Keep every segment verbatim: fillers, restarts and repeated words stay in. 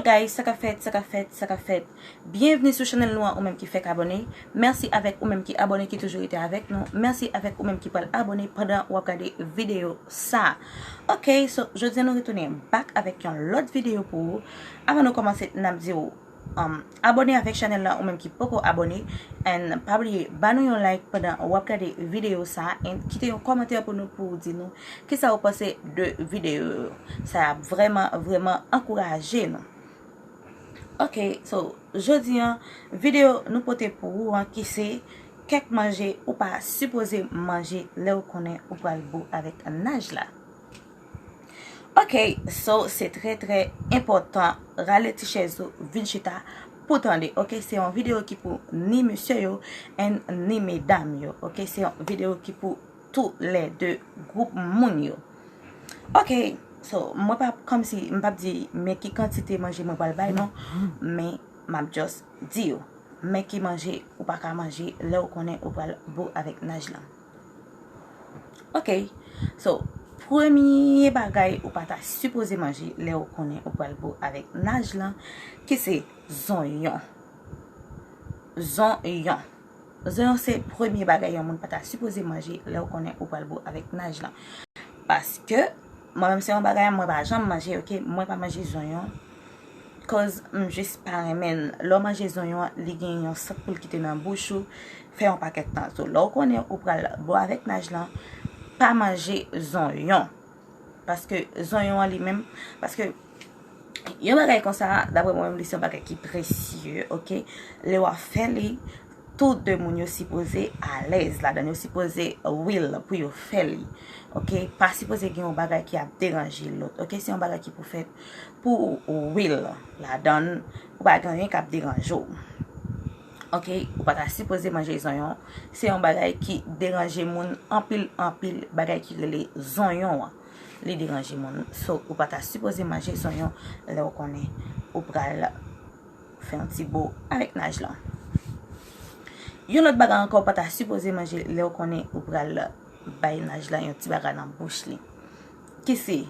Guys, sa k ap fèt, sa k ap fèt, sa k ap fèt. Byenvni sou chanèl nou an, ou menm ki fèk abòne. Mèsi avèk ou menm ki abòne, ki toujou rete avèk nou. Mèsi avèk ou menm ki pral abòne pandan w ap gade videyo sa. Ok, so, jodi a nou retounen back avèk yon lòt videyo pou ou. Avan nou kòmanse, n ap di w, um, abòne avèk chanèl la, ou menm ki poko abòne. And pa bliye, ba nou yon like pandan w ap gade videyo sa. And kite yon kòmantè pou nou, pou w di nou kisa ou panse de videyo yo. Sa ap vrèman, vrèman ankouraje nou. Ok, so, jodi an, videyo nou pote pou ou an ki se kèk manje ou pa sipoze manje lè ou konnen ou pral bo avèk naj la. Ok, so, se trè, trè enpòtan. Rale ti chèz ou, vin chita pou tande. Ok, se yon videyo ki pou ni mesye yo and ni medam yo. Ok, se yon videyo ki pou tou lè de gwoup moun yo. Ok, so, mwen pa, kòmsi, m p ap di men ki kantite manje mwen pral bay non, men m ap just di yo men ki manje ou pa ka manje lè ou konnen ou pral bo avèk naj lan. Ok, so, premye bagay ou pa ta sipoze manje lè ou konnen ou pral bo avèk naj lan, ki se zonyon. Zonyon. Zonyon se premye bagay yon moun pa ta sipoze manje lè ou konnen ou pral bo avèk naj lan. Paske, mwen menm se yon bagay mwen pa janm manje, ok? Mwen pa manje zonyon. Koz m jis pa renmen l. Lè w manje zonyon an, li gen yon sant pou l kite nan bouch ou, fè yon pakèt tan. So, lè w konnen ou pral bo avèk naj lan, pa manje zonyon. Paske zonyon an li menm, paske yon bagay konsa, daprè mwen menm, li se yon bagay ki presye, ok? Lè w ap fè li, tou de moun yo sipoze alèz ladan, yo sipoze will pou yo fè li, ok? Pa sipoze gen yon bagay ki ap deranje lòt, ok? Se yon bagay ki pou fèt pou will ladan, ou pa gen anyen k ap deranje w. Ok, ou pa ta sipoze manje zonyon. Se yon bagay ki deranje moun anpil, anpil, bagay ki rele zonyon an. Li deranje moun. So, ou pa ta sipoze manje zonyon lè ou konnen ou pral fè yon ti bo avèk naj lan. Yon lòt bagay ankò, ou pa ta sipoze manje lè ou konnen ou pral bay naj lan yon ti bagay nan bouch li. Ki se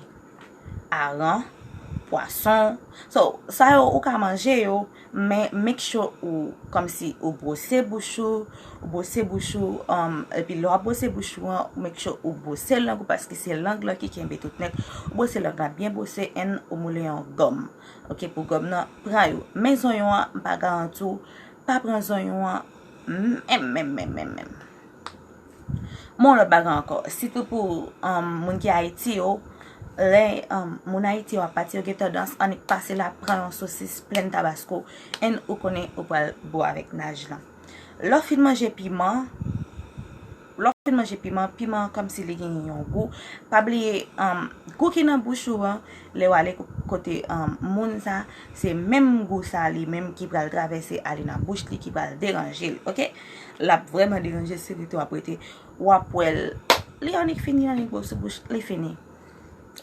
aran, pwason. So, sa yo ou ka manje yo, men make sure ou, kòmsi ou bwose bouch ou, ou bwose bouch ou, um, epi lè w ap bwose bouch ou an, make sure ou bwose lang ou, paske se lang lan ki kenbe tout nèt. Ou bwose lang lan byen bwose, and ou moule yon gòm. Ok, pou gòm nan pran yo. Men zonyon an, m pa garanti w, pa pran zonyon an, menm, menm, menm, menm, menm. Bon, lòt bagay ankò, sitou pou, um, moun ki Ayiti yo, lè, um, moun Ayiti yo ap pati, yo gen tandans annik pase la, pran yon sosis plen tabasko, and ou konnen ou pral bo avèk naj lan. Lè w fin manje piman, lè w fin manje piman, piman kòmsi li gen yon gou. Pa bliye, um, gou ki nan bouch ou an, lè w ale ko-, kote, um, moun sa, se menm gou sa li menm ki pral travèse ale nan bouch li, ki pral deranje l, ok? L ap vrèman deranje, se rete w ap rete, w ap wè l, li annik fini, annik bo sou bouch, li fini.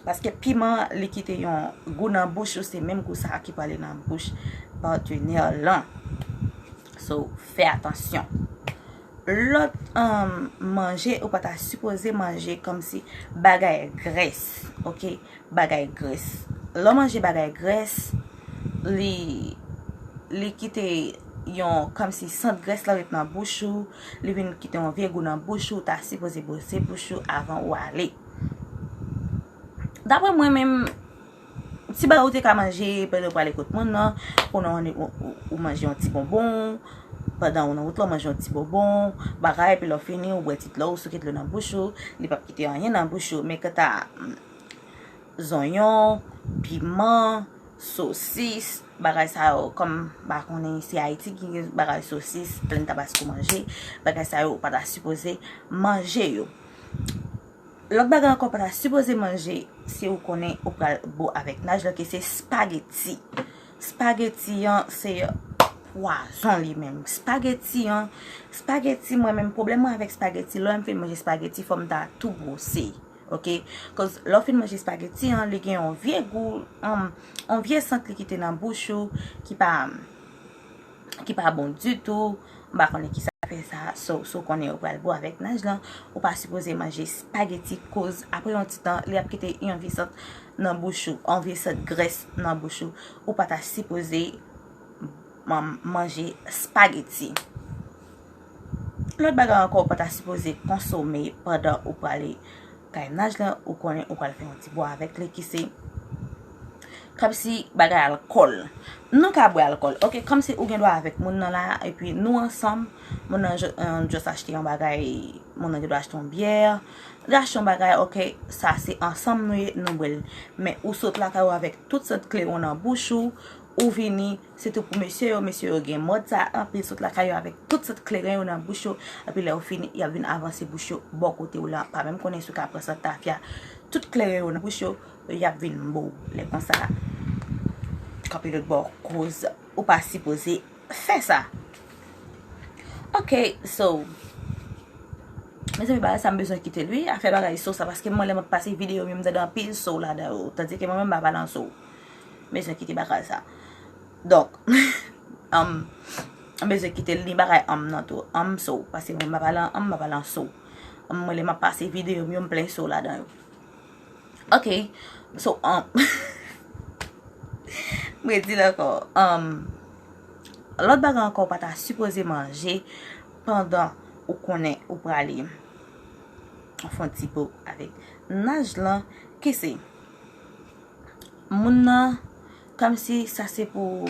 Paske piman, li kite yon gou nan bouch ou, se menm gou sa ki prale nan bouch patenè lan. So, fè atansyon. Lòt, um, manje, ou pa ta sipoze manje kòmsi bagay grès, ok? Bagay grès. Lè w manje bagay grès, li, li kite yon, kòmsi sant grès la ret nan bouch ou, li vin kite yon vye gou nan bouch ou, ou ta sipoze bwose bouch ou avan ou ale. Daprè mwen menm, ti bagay ou te ka manje pandan ou prale kot moun nan, konnen ou, ou, ou manje yon ti bonbon, pandan ou nan wout la, ou manje yon ti bonbon, bagay, epi lè w fini, ou bwè ti dlo, ou souke dlo nan bouch ou, li p ap kite anyen nan bouch ou. Men kanta, mm, zonyon, piman, sosis, bagay sa yo, kòm m pa konnen si Ayiti ki gen bagay sosis, plen tabasko manje, bagay sa yo, ou pa ta sipoze manje yo. Lòt bagay ankò ou pa ta sipoze manje si ou konnen ou pral bo avèk naj lan, ki se spageti. Spageti an se pwazon li menm. Spageti an, spageti mwen menm, pwoblèm mwen avèk spageti, lè m fin manje spageti, fò m ta tou bwose. Ok? Koz lè w fin manje spageti an, li gen yon vye gou, um, yon vye sant li kite nan bouch ou, ki pa, ki pa bon ditou. M pa konnen kisa fè sa. So, si w konnen ou pral bo avèk naj lan, ou pa sipoze manje spageti, koz apre yon ti tan, li ap kite yon vye sant nan bouch ou, yon vye sant grès nan bouch ou. Ou pa ta sipoze man- manje spageti. Lòt bagay ankò, ou pa ta sipoze konsome pandan ou prale kay naj lan, ou konnen ou pral fè yon ti bo avèk li, ki se kòmsi bagay alkòl. Nou ka bwè alkòl, oke, kòmsi ou gen dwa avèk moun nan la, epi nou ansanm, moun nan jis achte yon bagay, moun nan gen dwa achte yon byè, li achte yon bagay, oke, sa se ansanm nou ye, nou bwè l. Men ou sot lakay ou avèk tout sant kleren nan bouch ou, ou vini, sitou pou mesye yo, mesye yo gen mòd sa anpil, sot lakay yo avèk tout sant kleren yo nan bouch yo, epi lè yo fini, y ap vin avanse bouch yo bò kote w lan, pa menm konnen si w ka pran sant tafya, tout kleren yo nan bouch yo, y ap vin bo w. Lè konsa, kanpe lòt bò, koz ou pa sipoze fè sa. Ok, so, mezanmi, bagay sa m bezwen kite l wi, afè bagay so sa, paske mwen lè m ap pase videyo m yo, m tande anpil so ladan yo, tandike mwen menm m pa pale an so. M bezwen kite bagay sa. Donk, um, m bezwen kite l, ni bagay anm nan tou, anm so, paske mwen m pa pale an anm, m pa pale an so. Mwen lè m ap pase videyo m yo, m plen so ladan yo. Ok, so, um, m redi l ankò. Um, lòt bagay ankò, ou pa ta sipoze manje pandan ou konnen ou prale fè yon ti bo avèk naj lan, ki se moun nan, kòmsi sa se pou,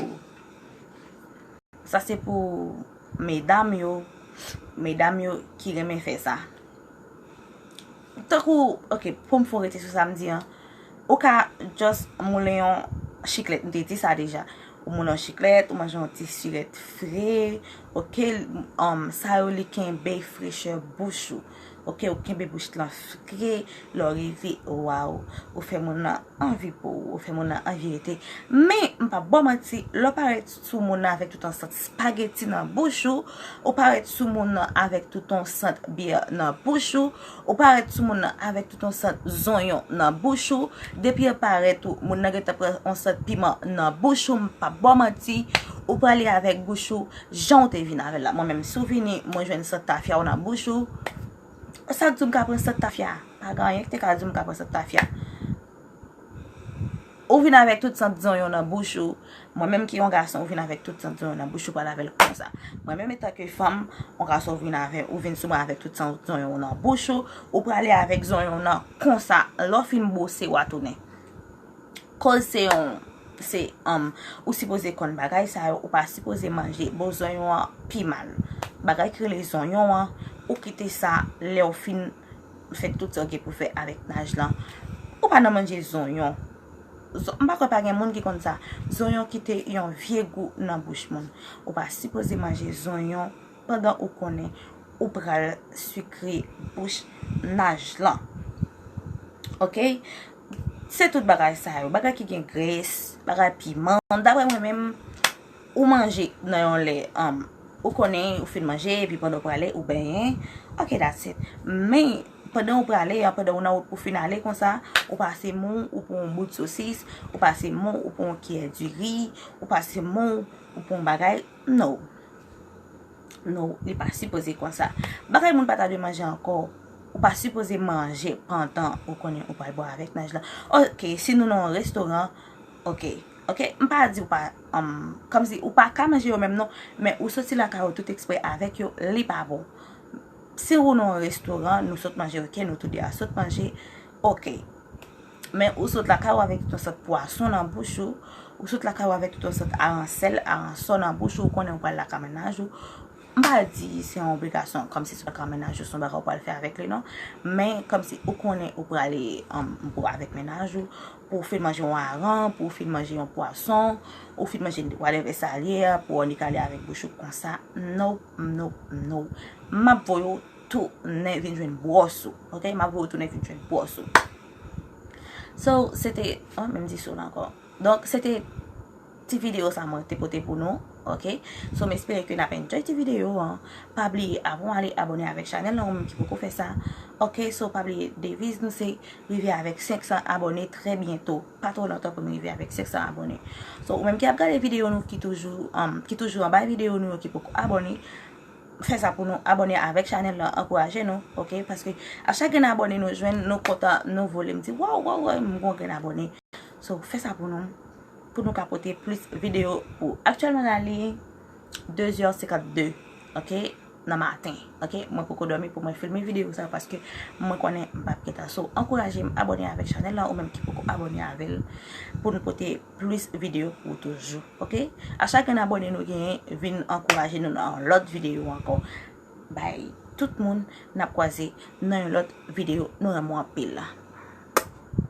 sa se pou medam yo, medam yo ki renmen fè sa. Tankou, ok, pou m fon rete sou sa m di an, ou ka just moulen yon chiklèt, m te di sa deja. Ou moulen yon chiklèt, ou manje yon ti sirèt fre, ok, um, sa yo li kenbe frechè bouch ou. Ok, ou kenbe bouch lan fre, lè w rive, waw, ou fè moun nan anvi pou ou, ou fè moun nan anvi rete. Men, m p ap ba w manti, lè w parèt sou moun nan avèk tout yon sant spageti nan bouch ou, ou parèt sou moun nan avèk tout yon sant byè nan bouch ou, ou parèt sou moun nan avèk tout yon sant zonyon nan bouch ou, depi w parèt ou, moun nan gentan pran yon sant piman nan bouch ou, m p ap ba w manti, ou prale avèk bouch ou, jan w te vin avè l la. Mwen menm, si w vini, mwen jwenn sant tafya w nan bouch ou, sa k di w m ka pran sant tafya? Pa gen anyen ki te ka di w m ka pran sant tafya. Ou vin avèk tout sant zonyon nan bouch ou. Mwen menm ki yon gason, ou vin avèk tout sant zonyon nan bouch ou, pral avè l konsa. Mwen menm, antanke fanm, yon gason vin avè, ou vin sou mwen avèk tout sant zonyon nan bouch ou, ou prale avèk zonyon nan konsa, lè w fin bo se w a tounen. Koz se yon, se, um, ou sipoze konn bagay sa yo, ou pa sipoze manje bo zonyon an pi mal. Bagay ki rele zonyon an, ou kite sa lè w fin fè tout sa w gen pou fè avèk naj lan. Ou pa nan manje zonyon. Zon- m pa kwè pa gen moun ki konn sa. Zonyon kite yon vye gou nan bouch moun. Ou pa sipoze manje zonyon pandan ou konnen ou pral sikre bouch naj lan. Ok? Se tout bagay sa yo. Bagay ki gen grès, bagay piman. Daprè mwen menm, ou manje nan yon lè, um, ou konnen ou fin manje, epi pandan w prale, ou benyen. Ok, that's it. Men, pandan w prale, an, pandan w nan wout pou fin ale konsa, ou pase men w, ou pran yon bout sosis, ou pase men w, ou pran yon kiyè diri, ou pase men w, ou pran yon bagay. No. No, li pa sipoze konsa. Bagay moun pa ta dwe manje ankò, ou pa sipoze manje pandan ou konnen ou pral bo avèk naj lan. Ok, si nou nan yon restoran, ok, ok, m pa di ou pa, um, kòmsi ou pa ka manje yo menm non, men ou soti lakay ou tout eksprè avèk yo, li pa bon. Si ou nan yon restoran, nou sot manje, ok, nou tou de a sot manje, ok. Men ou sot lakay ou avèk tout yon sant pwason nan bouch ou, ou sot lakay ou avèk tout yon sant aransèl, aransò nan bouch ou, ou konnen ou pral lakay mennaj ou. M pa di se yon obligasyon, kòmsi se lakay mennaj ou, se yon bagay ou pral fè avèk li non. Men kòmsi ou konnen ou prale, um, pou avèk mennaj ou, pou w fin manje yon aran, pou w fin manje yon pwason, ou fin manje whatever sa l ye a, pou w annik ale avèk bouch ou konsa. No, no, no. M ap voye w tounen vin jwenn bwòs ou. Ok? M ap voye w tounen vin jwenn bwòs ou. So, se te, oh, menm di so la ankò. Donk, se te ti videyo sa mwen te pote pou nou. Ok? So, m espere ke n ap enjoy ti videyo an. Pa bliye abon-, ale abòne avèk chanèl lan, ou menm ki poko fè sa. Ok? So, pa bliye deviz nou se rive avèk senk san abòne trè byento. Pa twò lontan pou n rive avèk senk san abòne. So, ou menm ki ap gade videyo nou ki toujou, um, ki toujou anba videyo nou yo ki poko abòne, fè sa pou nou, abòne avèk chanèl la, ankouraje nou, ok? Paske a chak grenn abòne nou jwenn, nou kontan, nou vole, m di, waw, waw, waw, m gon grenn abòne. So, fè sa pou nou, pou nou ka pote plis videyo pou. Aktyèlman la li de zè senkannde, ok? Nan maten, ok? Mwen poko dòmi pou mwen filme videyo sa paske mwen konnen m p ap gentan. So, ankouraje m abòne avèk chanèl la, ou menm ki poko abòne avè l, pou nou pote plis videyo pou ou toujou, ok? A chak grenn abòne nou genyen, vin ankouraje nou nan lòt videyo ankò. Bay tout moun, n ap kwaze nan yon lòt videyo, nou renmen w anpil.